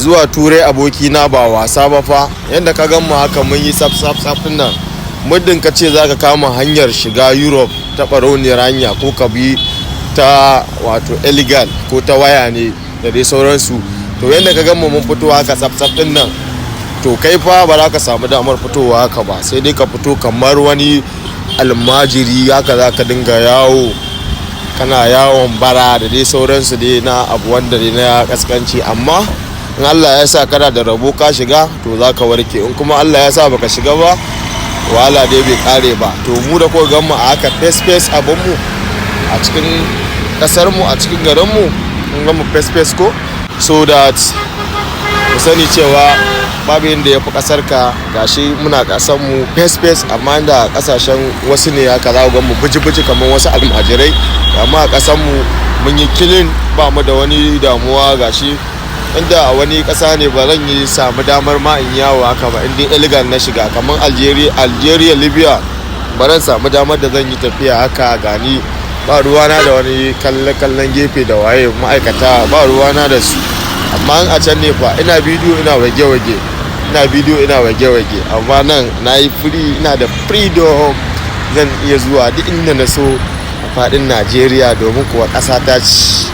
Zuwa Turai, abokina, ba wasa ba fa. Yadda ka gan mu haka mun yi tsaf tsaf tsaf din nan, muddin ka ce za ka kama hanyar shiga Europe ta barauniyar hanya, ko ka bi ta wato illegal, ko ta waya ne da dai sauransu, to yadda ka gan mu mun fito haka tsaf tsaf din nan, to kai fa ba za ka samu damar fitowa haka ba, sai dai ka fito kamar wani almajiri. Haka za ka dinga yawo, kana yawon bara da dai sauransu, dai na abu wanda dai na kaskanci. Amma in Allah ya sa kana da rabo ka shiga, to za ka warke. In kuma Allah ya sa baka shiga ba, wahala dai bai kare ba. To mu da kuka gan mu a haka fes fes abin mu a cikin kasar mu, a cikin garin mu, kun gan mu fes fes ko, so that ku sani cewa babu inda ya fi kasar ka. Gashi muna kasar mu fes fes, amma inda kasashen wasu ne haka za ku gan mu buji buji kamar wasu almajirai, amma a kasar mu mun yi clean, ba mu da wani damuwa. Gashi inda a wani kasa ne, ba zan yi samu damar ma in yawo haka ba inda illegal na shiga, kamar Algeria, Libya, ba zan samu damar da zan yi tafiya haka. Gani ba ruwana da wani kalle kallon gefe da waye ma'aikata, ba ruwana da su. Amma a can ne fa, ina bidiyo ina wage wage, ina bidiyo ina wage wage. Amma nan na yi free, ina da freedom, zan iya zuwa duk inda na so a faɗin Najeriya, domin kuwa ƙasa ta ci.